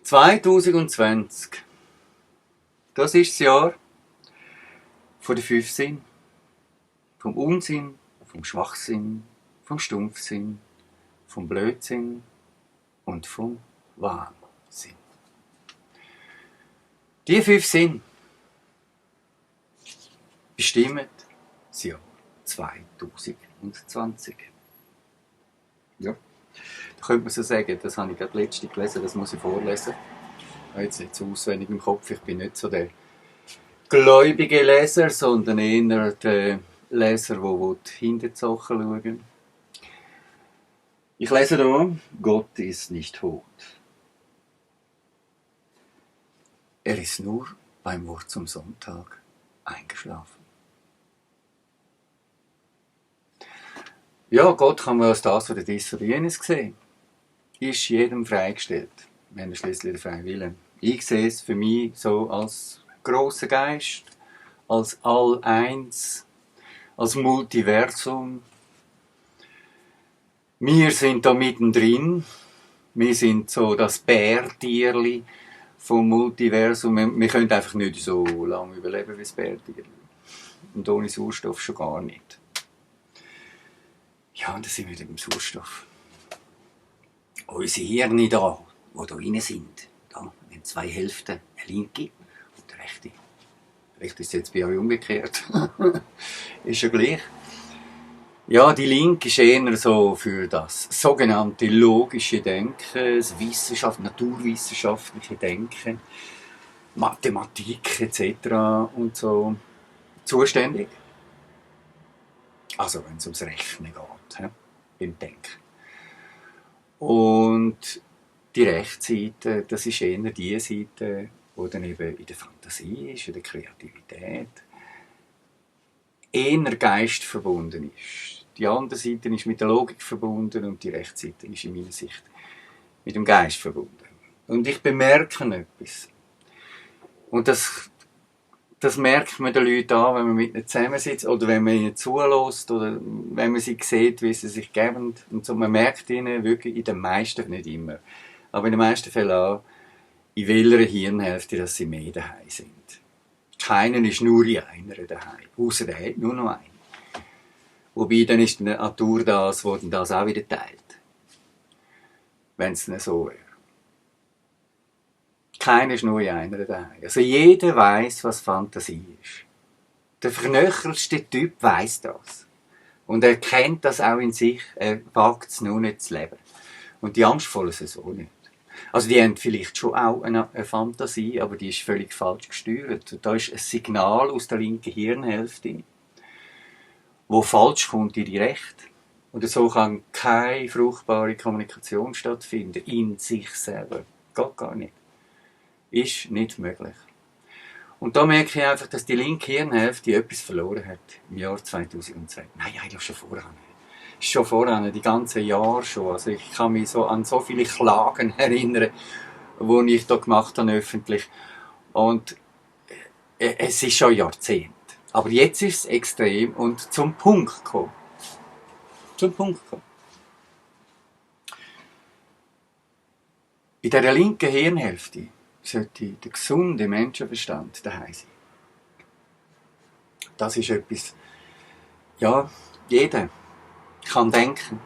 2020, das ist das Jahr von den 5 Sinnen. Vom Unsinn, vom Schwachsinn, vom Stumpfsinn, vom Blödsinn und vom Wahnsinn. Die 5 Sinne bestimmen das Jahr 2020. Ja, da könnte man so sagen, das habe ich gerade letztens gelesen, das muss ich vorlesen. Ich habe jetzt nicht so auswendig im Kopf, ich bin nicht so der gläubige Leser, sondern eher der Leser, der hinter die Sachen schauen will. Ich lese da, Gott ist nicht tot. Er ist nur beim Wort zum Sonntag eingeschlafen. Ja, Gott kann man als das oder dies oder jenes sehen. Ist jedem freigestellt, wenn er schließlich den freien Willen. Ich sehe es für mich so als grosser Geist, als All-Eins, als Multiversum. Wir sind da mittendrin. Wir sind so das Bärtierli vom Multiversum. Wir können einfach nicht so lange überleben wie das Bärtierli. Und ohne Sauerstoff schon gar nicht. Ja, und da sind wir wieder beim Sauerstoff. Unsere Hirne da, die da rein sind, da haben 2 Hälften, eine linke und eine rechte. Vielleicht ist es jetzt bei euch umgekehrt. Ist ja gleich. Ja, die linke ist eher so für das sogenannte logische Denken, das naturwissenschaftliche Denken, Mathematik etc. und so zuständig. Also wenn es ums Rechnen geht, beim Denken. Und die rechte Seite, das ist eher die Seite, die dann eben in der Fantasie ist, in der Kreativität, eher Geist verbunden ist. Die andere Seite ist mit der Logik verbunden und die rechte Seite ist in meiner Sicht mit dem Geist verbunden. Und ich bemerke etwas. Und das merkt man den Leuten an, wenn man mit ihnen zusammensitzt oder wenn man ihnen zulässt oder wenn man sie sieht, wie sie sich geben. Und so, man merkt ihnen wirklich in den meisten, nicht immer, aber in den meisten Fällen an, in welcher Hirnhälfte dass sie mehr daheim sind. Keiner ist nur in einer daheim, außer er hat nur noch einen. Wobei dann ist die Natur das, wo dann das auch wieder teilt. Wenn es nicht so wäre. Keiner ist nur in einer daheim. Also jeder weiss, was Fantasie ist. Der verknöchertste Typ weiss das. Und er kennt das auch in sich, er wagt es nur nicht zu leben. Und die Angstvollen so nicht. Also die haben vielleicht schon auch eine Fantasie, aber die ist völlig falsch gesteuert. Da ist ein Signal aus der linken Hirnhälfte, wo falsch kommt in die rechte. Und so kann keine fruchtbare Kommunikation stattfinden in sich selber. Geht gar nicht. Ist nicht möglich. Und da merke ich einfach, dass die linke Hirnhälfte etwas verloren hat im Jahr 2010. Nein, eigentlich schon vorher. Schon vorher, die ganzen Jahre schon. Also ich kann mich so an so viele Klagen erinnern, die ich da gemacht habe öffentlich. Und es ist schon Jahrzehnte. Aber jetzt ist es extrem und zum Punkt gekommen. Zum Punkt gekommen. In dieser linken Hirnhälfte sollte der gesunde Menschenverstand daheim sein. Das ist etwas, ja, jeder kann denken.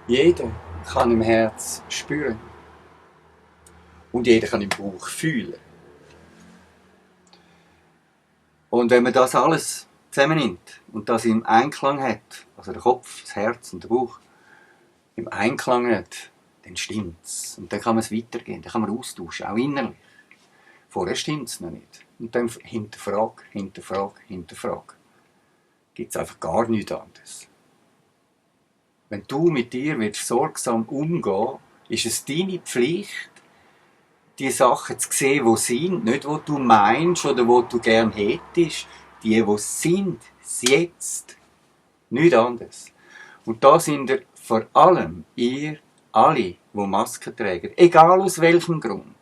Jeder kann im Herz spüren. Und jeder kann im Bauch fühlen. Und wenn man das alles zusammennimmt und das im Einklang hat, also der Kopf, das Herz und der Bauch im Einklang hat, dann stimmt's. Und dann kann man es weitergehen, dann kann man austauschen, auch innerlich. Vorher stimmt's noch nicht. Und dann hinterfrag. Gibt's einfach gar nichts anderes. Wenn du mit dir willst sorgsam umgehen, ist es deine Pflicht, die Sachen zu sehen, die sind, nicht die du meinst oder die du gerne hättest, die sind, jetzt. Nichts anderes. Und da sind vor allem ihr alle, die Masken tragen, egal aus welchem Grund.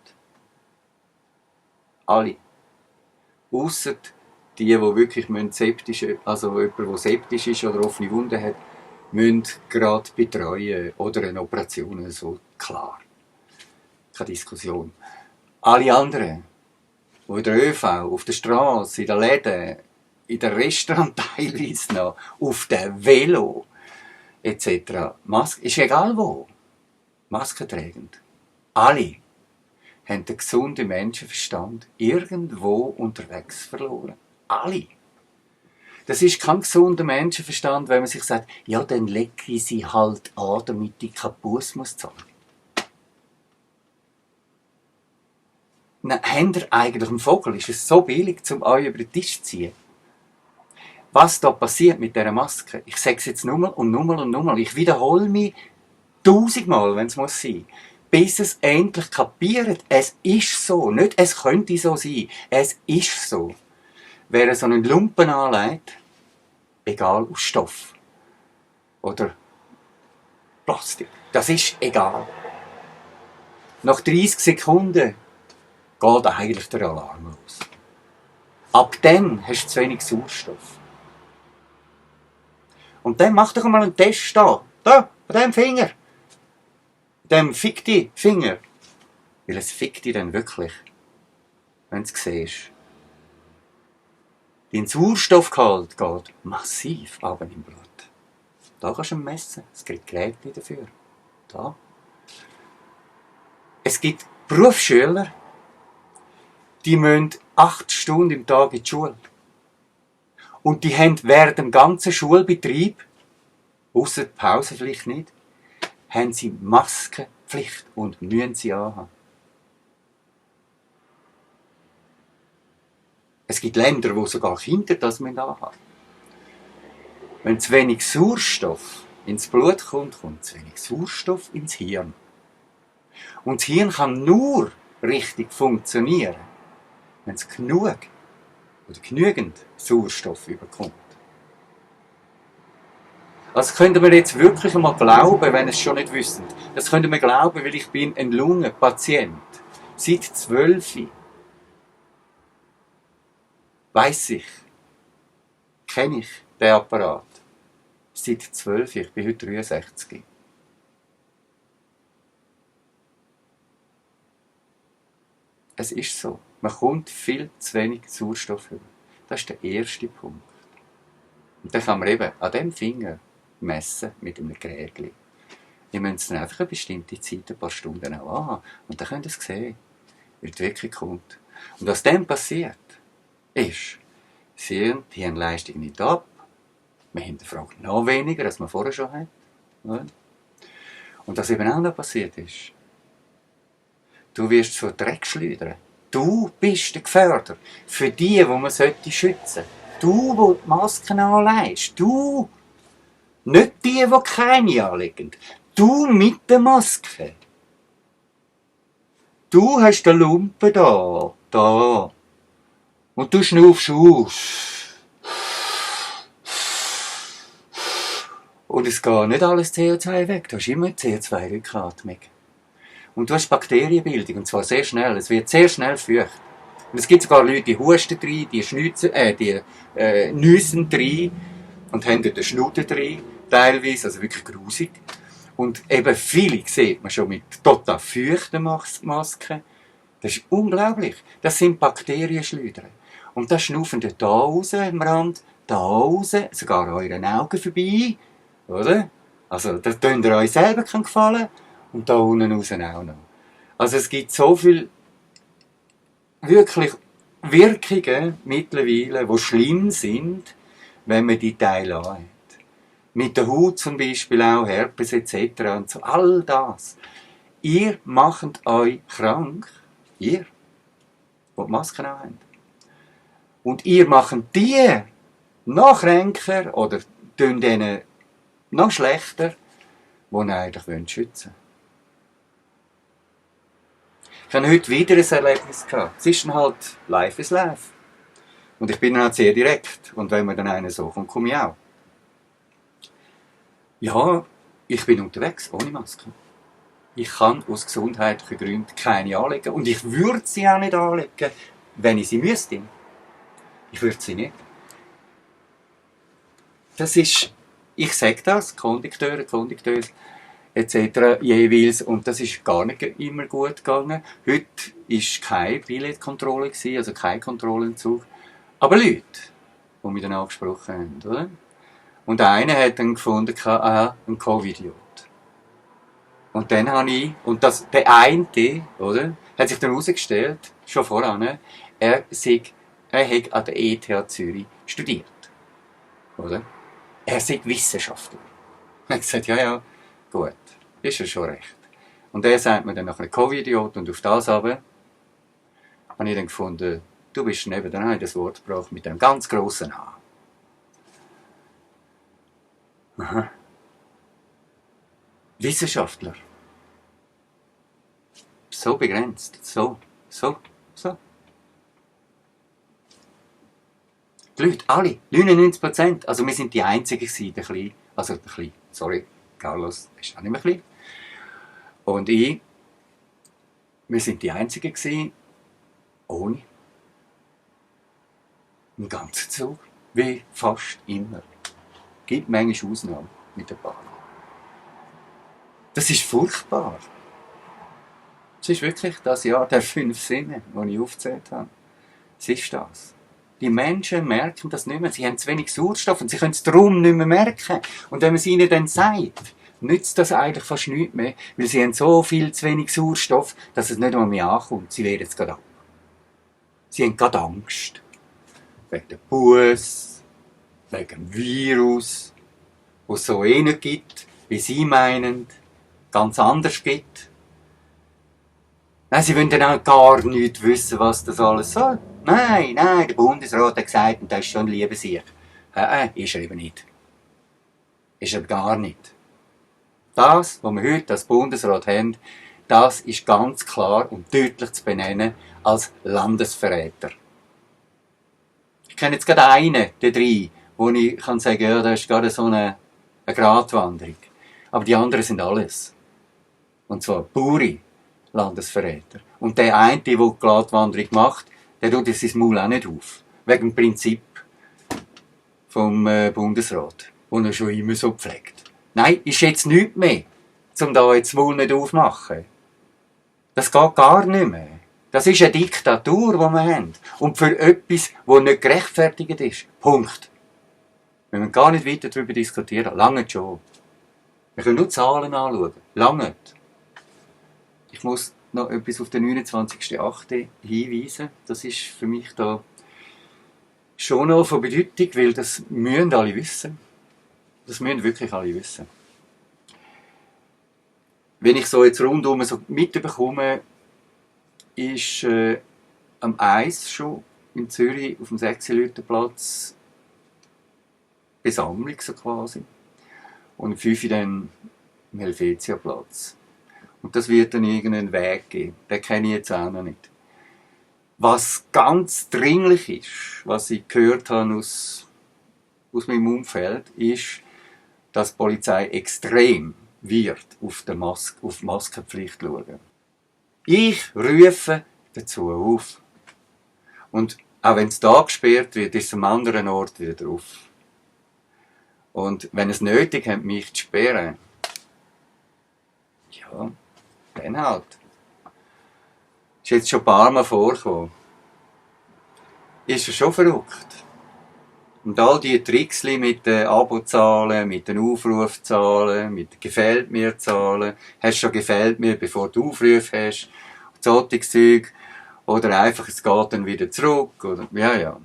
Alle. Ausser die wirklich septisch, also jemand, der septisch ist oder offene Wunden hat, müssen gerade betreuen oder eine Operation, so klar. Keine Diskussion. Alle anderen, die in der ÖV, auf der Straße, in den Läden, in den Restaurants teilweise noch, auf dem Velo etc. Maske, ist egal wo, Maske trägend. Alle haben den gesunden Menschenverstand irgendwo unterwegs verloren. Alle. Das ist kein gesunder Menschenverstand, wenn man sich sagt, ja, dann lege ich sie halt an, damit ich keinen Buss muss zahlen. Na, habt ihr eigentlich einen Vogel? Ist es so billig, um euch über den Tisch zu ziehen? Was da passiert mit dieser Maske? Ich sage es jetzt nur und nur und nur. Ich wiederhole mich 1000-mal, wenn es muss sein. Bis es endlich kapiert. Es ist so. Nicht, es könnte so sein. Es ist so. Wer so einen Lumpen anlegt, egal aus Stoff oder Plastik, das ist egal. Nach 30 Sekunden geht eigentlich der Alarm los. Ab dann hast du zu wenig Sauerstoff. Und dann mach doch mal einen Test da. Da, bei diesem Finger. Bei diesem Fick-Di-Finger. Weil es fickt dich dann wirklich, wenn du es siehst. Dein Sauerstoffgehalt geht massiv runter im Blut. Da kannst du ihn messen. Es gibt Geräte dafür. Da. Es gibt Berufsschüler, die müssen 8 Stunden im Tag in die Schule. Und die haben während dem ganzen Schulbetrieb, ausser Pause vielleicht nicht, haben sie Maskenpflicht und müssen sie anhaben. Es gibt Länder, wo sogar Kinder das anhaben müssen. Wenn zu wenig Sauerstoff ins Blut kommt, kommt zu wenig Sauerstoff ins Hirn. Und das Hirn kann nur richtig funktionieren, wenn es genug oder genügend Sauerstoff überkommt. Also könnte man jetzt wirklich einmal glauben, wenn ihr es schon nicht wüsst. Das könnte man glauben, weil ich bin ein Lungenpatient. Seit 12 weiss ich, kenne ich den Apparat. Seit 12, ich bin heute 63. Es ist so. Man kommt viel zu wenig Sauerstoff über. Das ist der erste Punkt. Und dann kann man eben an diesem Finger messen mit einem Gerät. Ihr müsst dann einfach eine bestimmte Zeit, ein paar Stunden auch anhaben. Und dann könnt ihr es sehen, wie die Wirkung kommt. Und was dann passiert, ist, die Hirnleistung nicht ab. Man hinterfragt noch weniger, als man vorher schon hat. Und was eben auch noch passiert ist, du wirst so Dreck schleudern. Du bist der Gefährder für die man schützen sollte. Du, der die Masken anlegst. Du. Nicht die keine anlegen. Du mit der Maske. Du hast den Lumpen da. Und du schnaufst aus. Und es geht nicht alles CO2 weg. Du hast immer CO2-Rückatmung. Und du hast Bakterienbildung, und zwar sehr schnell. Es wird sehr schnell feucht. Und es gibt sogar Leute, die husten rein, die nüssen rein und haben dort den Schnuten rein, teilweise, also wirklich grusig. Und eben viele sieht man schon mit total feuchten Masken. Das ist unglaublich. Das sind Bakterienschleudern. Und das schnaufen dort da raus am Rand, da raus, sogar an euren Augen vorbei. Oder? Also, das tut ihr euch selber keinen Gefallen. Und da unten raus auch noch. Also es gibt so viele wirklich Wirkungen mittlerweile, die schlimm sind, wenn man die Teile anhat. Mit der Haut zum Beispiel auch, Herpes etc. und so, all das. Ihr macht euch krank, ihr, die Masken anhaben. Und ihr macht die noch kränker oder tun denen noch schlechter, die ihr eigentlich schützen wollt. Ich habe heute wieder ein Erlebnis gehabt. Es ist dann halt live is live. Und ich bin dann halt sehr direkt. Und wenn mir dann einer so kommt, komme ich auch. Ja, ich bin unterwegs, ohne Maske. Ich kann aus gesundheitlichen Gründen keine anlegen. Und ich würde sie auch nicht anlegen, wenn ich sie müsste. Ich würde sie nicht. Das ist, ich sage das, Kondukteure, etc. jeweils. Und das ist gar nicht immer gut gegangen. Heute war keine Billetkontrolle, also kein Kontrollentzug. Aber Leute, die mich dann angesprochen haben, oder? Und einer hat dann gefunden, aha, ein Covidiot. Und dann habe ich, und das, der eine, oder, hat sich dann herausgestellt, schon voran, er hat an der ETH Zürich studiert. Oder? Er sei Wissenschaftler. Er hat gesagt, ja, gut, ist ja schon recht. Und er sagt mir dann noch ein Covidiot und auf das aber habe ich dann gefunden, du bist neben, dann habe ich das Wort gebraucht mit einem ganz grossen A. Aha. Wissenschaftler. So begrenzt. So. Die Leute, alle, 99%. Also wir sind die Einzigen gewesen, sorry, Carlos ist auch nicht mehr klein. Und wir sind die Einzigen gewesen, ohne. Im ganzen Zug. Wie fast immer. Gibt manchmal Ausnahmen mit der Bahn. Das ist furchtbar. Es ist wirklich das Jahr der 5 Sinne, die ich aufgezählt habe. Es ist das. Die Menschen merken das nicht mehr. Sie haben zu wenig Sauerstoff und sie können es darum nicht mehr merken. Und wenn man es ihnen dann sagt, nützt das eigentlich fast nichts mehr, weil sie haben so viel zu wenig Sauerstoff, dass es nicht mehr ankommt. Sie wehren es gerade ab. Sie haben gerade Angst. Wegen dem Bus, wegen dem Virus, wo es so nicht gibt, wie sie meinen, ganz anders gibt. Nein, sie wollen dann auch gar nicht wissen, was das alles soll. Nein, der Bundesrat hat gesagt, und das ist schon Liebe sich. Ist er eben nicht. Ist er gar nicht. Das, was wir heute als Bundesrat haben, das ist ganz klar und deutlich zu benennen als Landesverräter. Ich kenne jetzt gerade einen, der drei, wo ich kann sagen, ja, das ist gerade so eine Gratwanderung. Aber die anderen sind alles. Und zwar pure Landesverräter. Und der eine, der die Gratwanderung macht, der tut sein Maul auch nicht auf. Wegen dem Prinzip vom Bundesrat, den er schon immer so pflegt. Nein, ist jetzt nichts mehr, um da jetzt das Maul nicht aufzumachen. Das geht gar nicht mehr. Das ist eine Diktatur, die wir haben. Und für etwas, das nicht gerechtfertigt ist. Punkt. Wir müssen gar nicht weiter darüber diskutieren. Lange schon. Wir können nur Zahlen anschauen. Lange. Ich muss noch etwas auf den 29.08. hinweisen. Das ist für mich da schon noch von Bedeutung, weil das müssen alle wissen. Das müssen wirklich alle wissen. Wenn ich so jetzt rundum so mitbekomme, ist am 1 schon in Zürich auf dem 6-Leuten-Platz Besammlung so quasi. Und am 5 dann im Helvetia-Platz. Und das wird dann irgendeinen Weg geben. Den kenne ich jetzt auch noch nicht. Was ganz dringlich ist, was ich gehört habe aus meinem Umfeld, ist, dass die Polizei extrem wird auf die Maskenpflicht schauen. Ich rufe dazu auf. Und auch wenn es da gesperrt wird, ist es am anderen Ort wieder drauf. Und wenn es nötig hat, mich zu sperren, ja, dann halt. Ist jetzt schon ein paar Mal vorgekommen. Ist ja schon verrückt. Und all diese Tricks mit den Abozahlen, mit den Aufrufzahlen, mit den Gefällt mir Zahlen, hast schon gefällt mir, bevor du Aufruf hast, solche Zeug, oder einfach, es geht dann wieder zurück, oder, ja.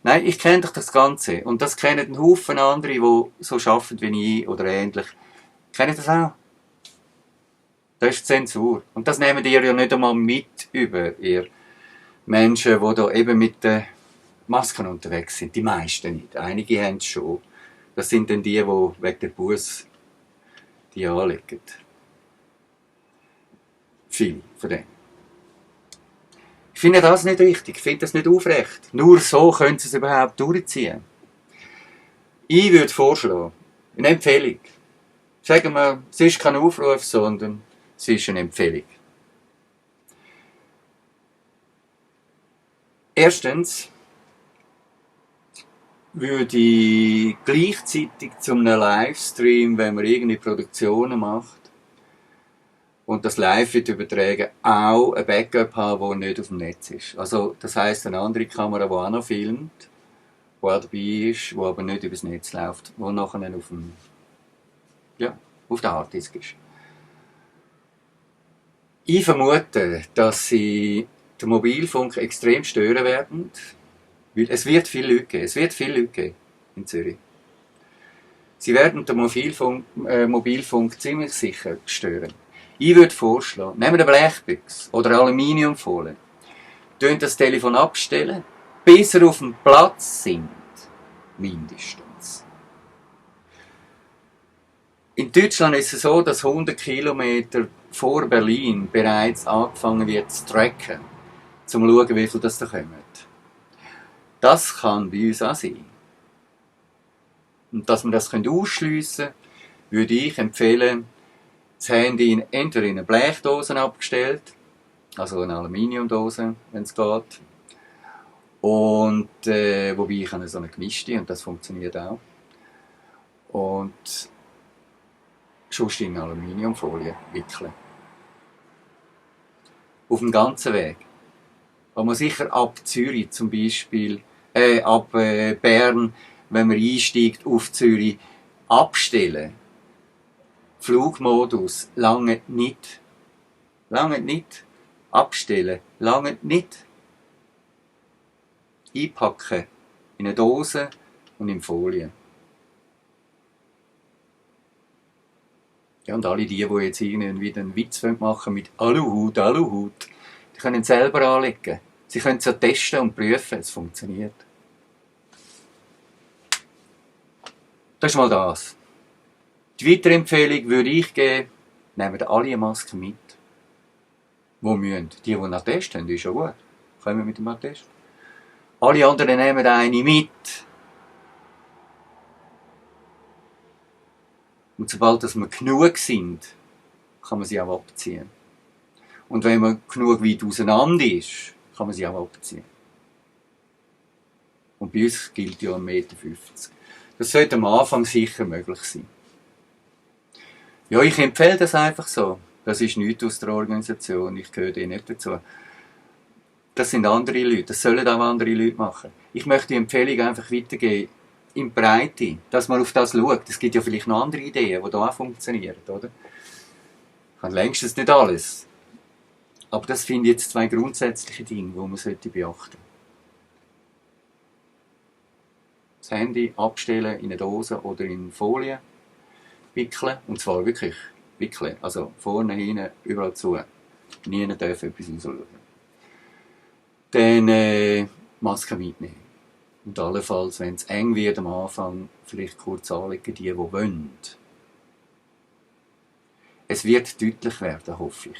Nein, ich kenne doch das Ganze. Und das kennen einen Haufen andere, die so arbeiten wie ich, oder ähnlich. Kennen das auch? Das ist Zensur. Und das nehmt ihr ja nicht einmal mit über, ihr Menschen, die da eben mit den Masken unterwegs sind. Die meisten nicht. Einige haben es schon. Das sind dann die wegen der Bus die anlegen. Viele von denen. Ich finde das nicht richtig. Ich finde das nicht aufrecht. Nur so können sie es überhaupt durchziehen. Ich würde vorschlagen, eine Empfehlung. Sagen wir, es ist kein Aufruf, sondern es ist eine Empfehlung. Erstens würde gleichzeitig zu einem Livestream, wenn man irgendwie Produktionen macht und das live wird übertragen, auch ein Backup haben, das nicht auf dem Netz ist. Also das heisst, eine andere Kamera, die auch noch filmt, die auch dabei ist, die aber nicht übers Netz läuft, die nachher auf der Harddisk ist. Ich vermute, dass sie den Mobilfunk extrem stören werden, weil es wird viele Leute geben. Es wird viele Leute geben in Zürich. Sie werden den Mobilfunk ziemlich sicher stören. Ich würde vorschlagen, nehmen wir eine Blechbüchse oder Aluminiumfolie, tönt das Telefon abstellen, bis ihr auf dem Platz sind, mindestens. In Deutschland ist es so, dass 100 Kilometer vor Berlin bereits angefangen wird zu tracken, um zu schauen, wie viel das da kommt. Das kann bei uns auch sein. Und dass wir das ausschliessen können, würde ich empfehlen, das Handy entweder in eine Blechdose abgestellt, also eine Aluminiumdose, wenn es geht. Und, wobei ich habe so eine gemischte und das funktioniert auch. Und sonst in Aluminiumfolie wickeln. Auf dem ganzen Weg. Man muss sicher ab Zürich zum Beispiel, ab Bern, wenn man einsteigt auf Zürich, abstellen. Flugmodus, lange nicht. Lange nicht. Abstellen, lange nicht. Einpacken in eine Dose und in Folie. Ja, und alle die jetzt irgendwie einen Witz machen mit Aluhut, die können es selber anlegen. Sie können es ja testen und prüfen, es funktioniert. Das ist mal das. Die weitere Empfehlung würde ich geben, nehmt alle eine Maske mit. Wo müssen? Die einen Attest haben, ist schon gut. Kommen wir mit dem Attest. Alle anderen nehmen eine mit. Und sobald wir genug sind, kann man sie auch abziehen. Und wenn man genug weit auseinander ist, kann man sie auch abziehen. Und bei uns gilt ja 1,50 Meter. Das sollte am Anfang sicher möglich sein. Ja, ich empfehle das einfach so. Das ist nichts aus der Organisation, ich gehöre nicht dazu. Das sind andere Leute, das sollen auch andere Leute machen. Ich möchte die Empfehlung einfach weitergeben, in Breite, dass man auf das schaut. Es gibt ja vielleicht noch andere Ideen, die da auch funktionieren, oder? Ich habe längstens nicht alles. Aber das finde ich jetzt zwei grundsätzliche Dinge, die man beachten sollte. Das Handy abstellen in eine Dose oder in Folie, wickeln, und zwar wirklich wickeln, also vorne, hinten, überall zu. Niemand darf etwas rausschauen. Dann Maske mitnehmen. Und allenfalls, wenn es eng wird am Anfang, vielleicht kurz anlegen, die wollen. Es wird deutlich werden, hoffe ich,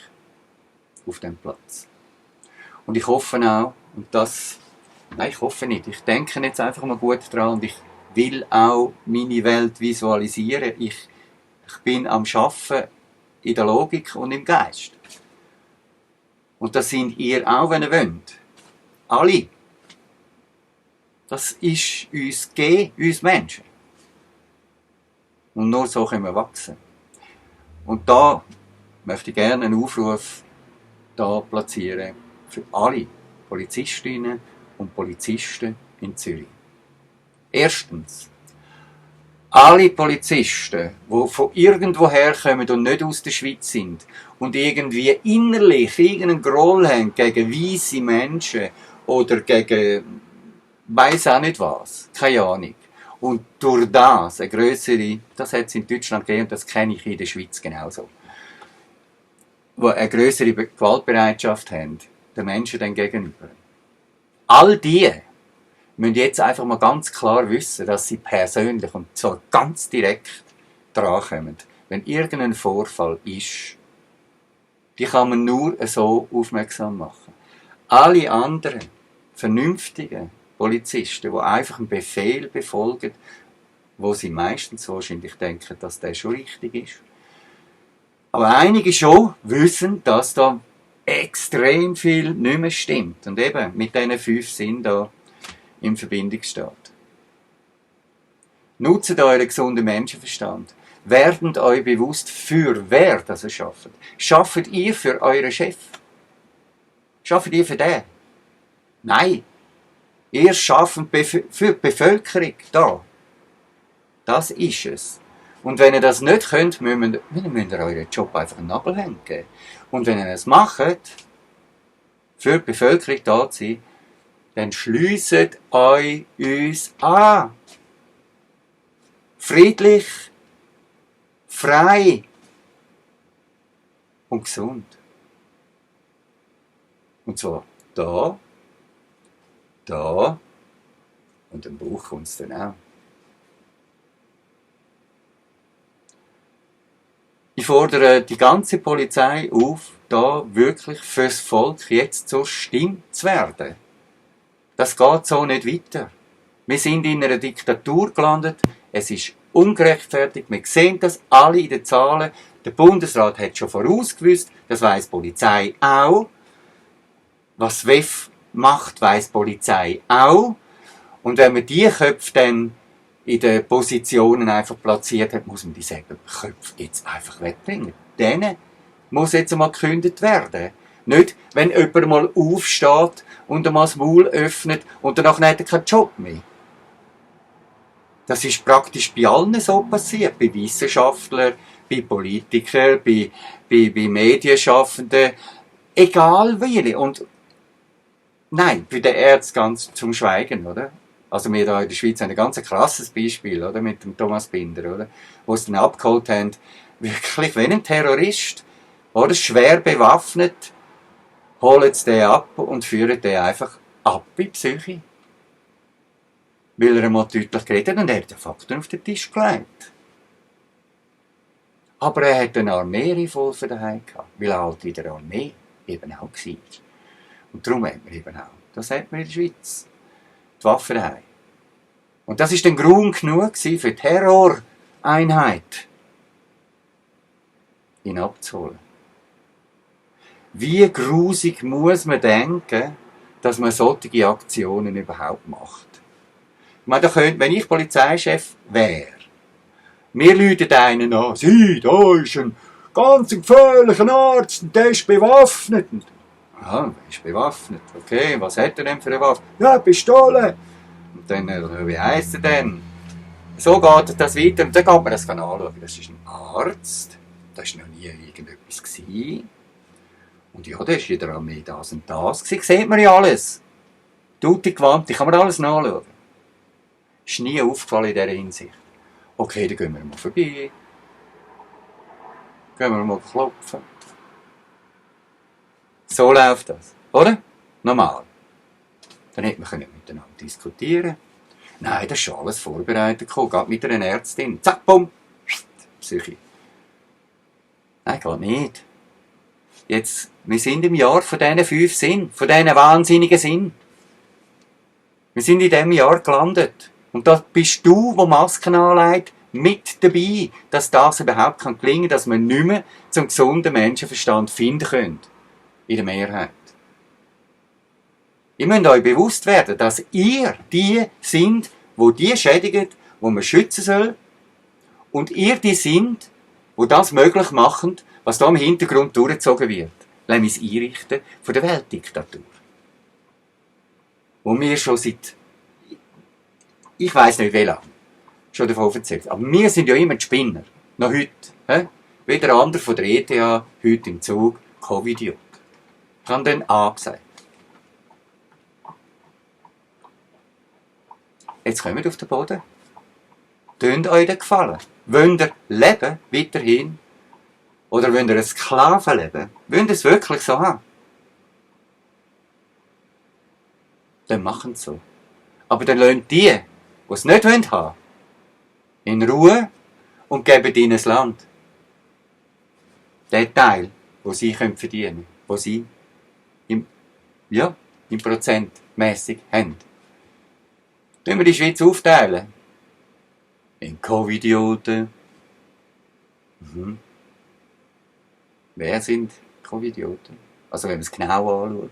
auf dem Platz. Und ich hoffe auch, und das, nein, ich hoffe nicht, ich denke jetzt einfach mal gut dran und ich will auch meine Welt visualisieren. Ich bin am Arbeiten in der Logik und im Geist. Und das sind ihr auch, wenn ihr wollt. Alle. Das ist uns gegeben, uns Menschen. Und nur so können wir wachsen. Und da möchte ich gerne einen Aufruf da platzieren für alle Polizistinnen und Polizisten in Zürich. Erstens, alle Polizisten, die von irgendwoher kommen und nicht aus der Schweiz sind und irgendwie innerlich irgendeinen Groll haben gegen weisse Menschen oder gegen weiss auch nicht was, keine Ahnung. Und durch das eine grössere, das hat es in Deutschland gegeben und das kenne ich in der Schweiz genauso, wo eine grössere Gewaltbereitschaft haben, den Menschen dann gegenüber. All die müssen jetzt einfach mal ganz klar wissen, dass sie persönlich und so ganz direkt drankommen. Wenn irgendein Vorfall ist, die kann man nur so aufmerksam machen. Alle anderen vernünftigen Polizisten, die einfach einen Befehl befolgen, wo sie meistens wahrscheinlich denken, dass der schon richtig ist. Aber einige schon wissen, dass da extrem viel nicht mehr stimmt. Und eben mit diesen 5 Sinnen da in Verbindung steht. Nutzt euren gesunden Menschenverstand. Werdet euch bewusst, für wer das ihr schafft. Schafft ihr für euren Chef? Schafft ihr für den? Nein. Ihr schafft für die Bevölkerung da. Das ist es. Und wenn ihr das nicht könnt, müsst ihr euren Job einfach einen Nagel hängen. Und wenn ihr es macht, für die Bevölkerung da zu sein, dann schliesset euch uns an. Friedlich, frei und gesund. Und zwar da, da und im Bauch kommt es dann auch. Ich fordere die ganze Polizei auf, da wirklich fürs Volk jetzt zur Stimme zu werden. Das geht so nicht weiter. Wir sind in einer Diktatur gelandet. Es ist ungerechtfertigt. Wir sehen das alle in den Zahlen. Der Bundesrat hat schon vorausgewusst. Das weiss die Polizei auch. Was WEF macht, weiss die Polizei auch. Und wenn man die Köpfe dann in den Positionen einfach platziert hat, muss man die selben Köpfe jetzt einfach wegbringen. Denen muss jetzt einmal gekündigt werden. Nicht, wenn jemand mal aufsteht und einmal das Maul öffnet und danach hat er keinen Job mehr. Das ist praktisch bei allen so passiert. Bei Wissenschaftlern, bei Politikern, bei Medienschaffenden. Egal wie. Und nein, bei den Ärzten ganz zum Schweigen, oder? Also wir da in der Schweiz haben ein ganz krasses Beispiel, oder? Mit dem Thomas Binder, oder? Wo sie dann abgeholt haben. Wirklich, wenn ein Terrorist, oder? Schwer bewaffnet, holen sie den ab und führen den einfach ab in die Psyche. Weil er einmal deutlich geredet hat und er hat den Fakten auf den Tisch gelegt. Aber er hat eine Armee voll für daheim gehabt, weil er halt in der Armee eben auch war. Und darum hat man eben auch, das hat man in der Schweiz, die Waffen daheim. Und das war dann Grund genug für die Terroreinheit, ihn abzuholen. Wie grusig muss man denken, dass man solche Aktionen überhaupt macht? Ich meine, wenn ich Polizeichef wäre, mir läutet einen an, sieh, da ist ein ganz gefährlicher Arzt, und der ist bewaffnet. Ja, er ist bewaffnet. Okay, was hat er denn für eine Waffe? Ja, Pistole. Und dann, wie heisst er denn? So geht das weiter. Und dann geht man das anschauen. Das ist ein Arzt. Da war noch nie irgendetwas gewesen. Und ja, da ist in der Armee das und das gewesen. Sieht man ja alles. Tutti Quanti, kann man alles nachschauen. Ist nie aufgefallen in dieser Hinsicht. Okay, dann gehen wir mal vorbei. Gehen wir mal klopfen. So läuft das, oder? Normal. Dann hätte man miteinander diskutieren. Nein, das ist schon alles vorbereitet gekommen. Geht mit einer Ärztin. Zack, bumm. Psyche. Nein, geht nicht. Jetzt, wir sind im Jahr von diesen 5 Sinn, von diesen wahnsinnigen Sinn. Wir sind in diesem Jahr gelandet. Und da bist du, der Masken anlegt, mit dabei, dass das überhaupt gelingen kann, dass wir nicht mehr zum gesunden Menschenverstand finden können. In der Mehrheit. Ihr müsst euch bewusst werden, dass ihr die sind, wo die schädigen, wo man schützen soll. Und ihr die sind, wo das möglich machen, was da im Hintergrund durchgezogen wird. Nämlich das Einrichten von der Weltdiktatur. Wo wir schon seit, ich weiss nicht wie lange, schon davon erzählt. Aber wir sind ja immer die Spinner. Noch heute. Wie der andere von der ETH, heute im Zug, Covidiot. Ich habe dann angesagt. Jetzt kommt auf den Boden. Tönt euch den Gefallen. Wollt ihr leben, weiterhin? Oder wollt ihr ein Sklavenleben? Wollt ihr es wirklich so haben? Dann machen es so. Aber dann lasst die, die es nicht haben wollen, in Ruhe und geben ihnen das Land. Den Teil, den sie verdienen können, den sie im Prozentmässig haben. Können wir die Schweiz aufteilen? In Covidioten. Wer sind Covidioten? Also wenn man es genau anschaut.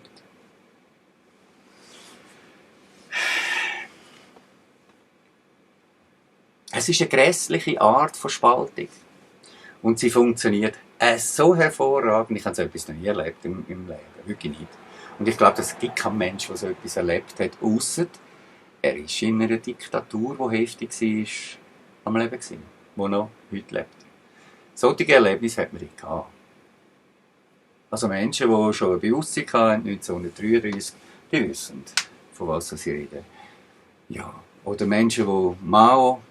Es Es ist eine grässliche Art von Spaltung. Und sie funktioniert so hervorragend. Ich habe so etwas noch nie erlebt im Leben. Wirklich nicht. Und ich glaube, es gibt keinen Menschen, der so etwas erlebt hat, ausser er ist in einer Diktatur, die heftig war, am Leben gewesen, die noch heute lebt. Solche Erlebnisse hat man nicht gehabt. Also Menschen, die schon ein Bewusstsein hatten, 1933, die wissen, von was sie reden. Ja. Oder Menschen, die Mao...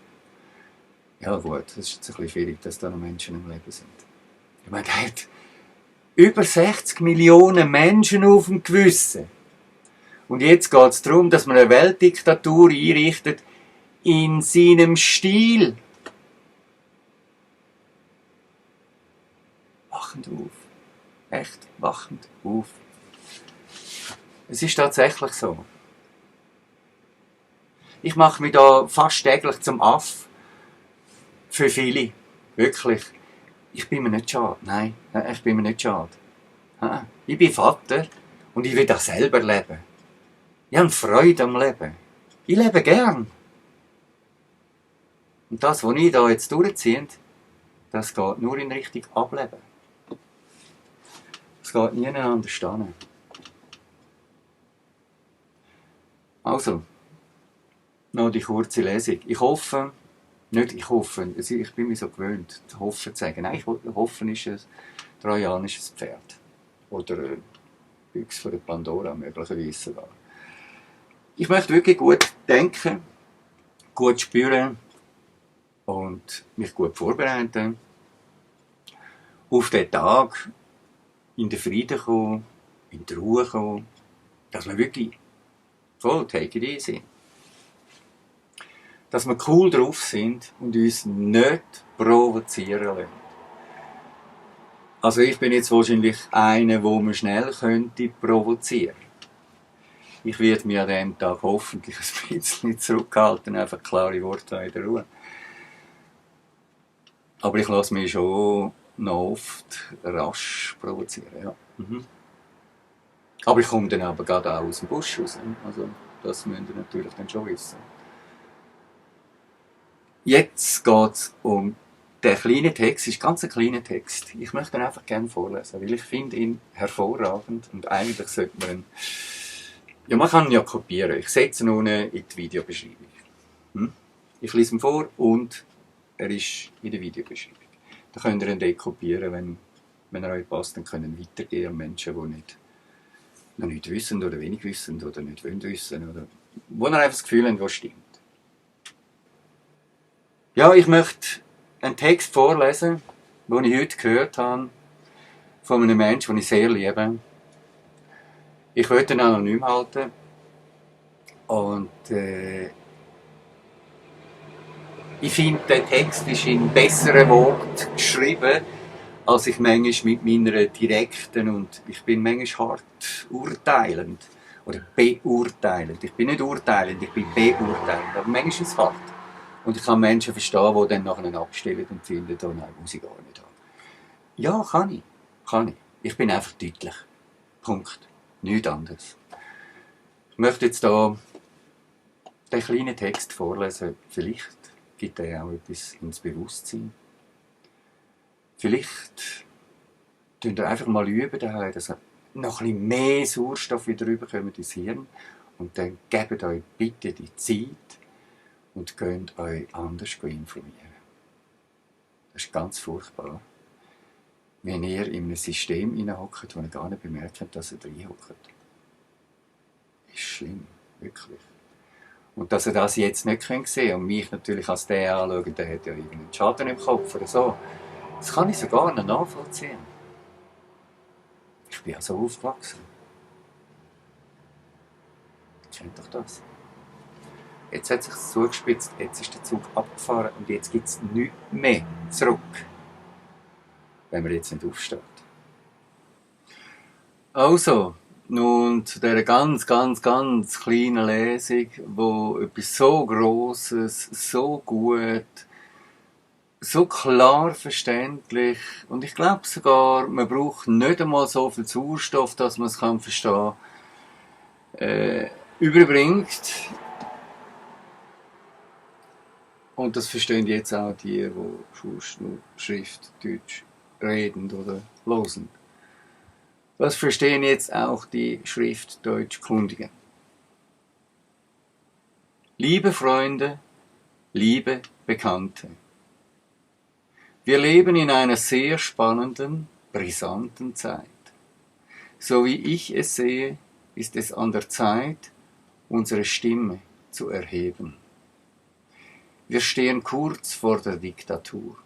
Ja gut, das ist jetzt ein bisschen schwierig, dass da noch Menschen im Leben sind. Ich meine, der hat über 60 Millionen Menschen auf dem Gewissen. Und jetzt geht es darum, dass man eine Weltdiktatur einrichtet in seinem Stil. Wachend auf. Echt, wachend auf. Es ist tatsächlich so. Ich mache mich da fast täglich zum Aff. Für viele. Wirklich. Ich bin mir nicht schade. Nein, ich bin mir nicht schade. Ich bin Vater und ich will das selber leben. Ich habe Freude am Leben. Ich lebe gern. Und das, was ich da jetzt durchziehe, das geht nur in Richtung Ableben. Es geht nie anders hin. Also, noch die kurze Lesung. Ich hoffe, ich bin mir so gewöhnt, hoffen zu sagen. Nein, hoffen ist ein trojanisches Pferd. Oder Büchse von der Pandora, möglicherweise sogar. Ich möchte wirklich gut denken, gut spüren und mich gut vorbereiten. Auf den Tag in den Frieden kommen, in die Ruhe kommen, dass wir wirklich voll take it easy. Dass wir cool drauf sind und uns nicht provozieren lassen. Also ich bin jetzt wahrscheinlich einer, wo man schnell könnte provozieren. Ich werde mich an diesem Tag hoffentlich ein bisschen zurückhalten, einfach klare Worte in der Ruhe. Aber ich lasse mich schon noch oft rasch provozieren. Ja. Aber ich komme dann aber gerade auch aus dem Busch raus. Also das müsst ihr natürlich dann schon wissen. Jetzt geht es um den kleinen Text. Es ist ganz ein kleiner Text. Ich möchte ihn einfach gerne vorlesen, weil ich finde ihn hervorragend und eigentlich sollte man ihn... Ja, man kann ihn ja kopieren. Ich setze ihn unten in die Videobeschreibung. Ich lese ihn vor und er ist in der Videobeschreibung. Da könnt ihr ihn dekopieren, wenn er euch passt, dann können weitergehen an Menschen, die noch nicht wissen oder wenig wissen oder nicht wollen wissen oder wo ihr einfach das Gefühl habt, was stimmt. Ja, ich möchte einen Text vorlesen, den ich heute gehört habe, von einem Menschen, den ich sehr liebe. Ich wollte ihn anonym halten und ich finde, der Text ist in besseren Worten geschrieben, als ich manchmal mit meiner direkten und ich bin manchmal hart urteilend oder beurteilend. Ich bin nicht urteilend, ich bin beurteilend, aber manchmal ist es hart. Und ich kann Menschen verstehen, die dann nachher abstellen und finden, oh nein, muss ich gar nicht haben. Ja, kann ich. Ich bin einfach deutlich. Punkt. Nichts anderes. Ich möchte jetzt hier den kleinen Text vorlesen. Vielleicht gibt er auch etwas ins Bewusstsein. Vielleicht könnt ihr einfach mal üben, dass ihr noch ein bisschen mehr Sauerstoff wieder rüberkommt ins Hirn. Und dann gebt euch bitte die Zeit und könnt euch anders informieren. Das ist ganz furchtbar. Wenn ihr in einem System hineinhockt, wo ihr gar nicht bemerkt, dass ihr reinhockt. Das ist schlimm, wirklich. Und dass ihr das jetzt nicht sehen könnt und mich natürlich als der anschauen, der hat ja irgendeinen Schaden im Kopf oder so. Das kann ich sogar noch nachvollziehen. Ich bin ja so aufgewachsen. Kennt doch das? Jetzt hat es sich zugespitzt, jetzt ist der Zug abgefahren und jetzt gibt es nichts mehr zurück, wenn man jetzt nicht aufsteht. Also, nun zu dieser ganz kleinen Lesung, wo etwas so Grosses, so gut, so klar verständlich und ich glaube sogar, man braucht nicht einmal so viel Sauerstoff, dass man es verstehen kann, überbringt. Und das verstehen jetzt auch die sonst nur Schriftdeutsch reden oder losen. Das verstehen jetzt auch die Schriftdeutschkundigen. Liebe Freunde, liebe Bekannte, wir leben in einer sehr spannenden, brisanten Zeit. So wie ich es sehe, ist es an der Zeit, unsere Stimme zu erheben. Wir stehen kurz vor der Diktatur.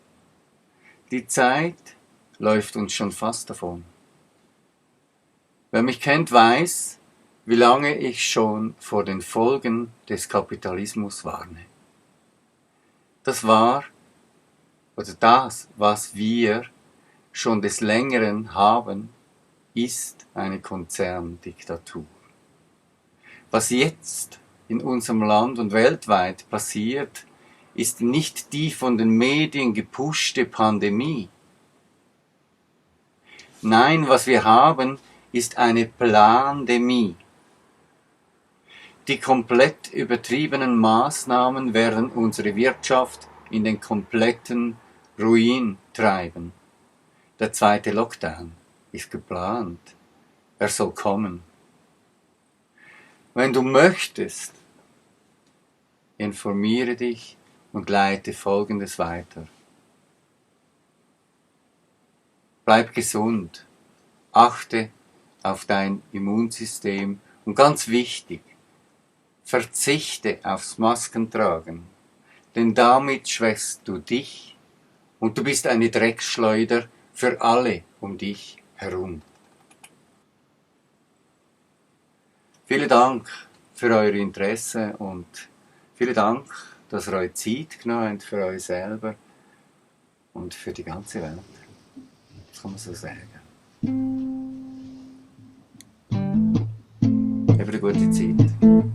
Die Zeit läuft uns schon fast davon. Wer mich kennt, weiß, wie lange ich schon vor den Folgen des Kapitalismus warne. Das, was wir schon des Längeren haben, ist eine Konzerndiktatur. Was jetzt in unserem Land und weltweit passiert, ist nicht die von den Medien gepushte Pandemie. Nein, was wir haben, ist eine Plandemie. Die komplett übertriebenen Maßnahmen werden unsere Wirtschaft in den kompletten Ruin treiben. Der zweite Lockdown ist geplant. Er soll kommen. Wenn du möchtest, informiere dich und leite Folgendes weiter. Bleib gesund, achte auf dein Immunsystem und ganz wichtig, verzichte aufs Maskentragen, denn damit schwächst du dich und du bist eine Drecksschleuder für alle um dich herum. Vielen Dank für euer Interesse und vielen Dank, dass ihr euch Zeit genommen habt für euch selber und für die ganze Welt. Das kann man so sagen. Habt eine gute Zeit.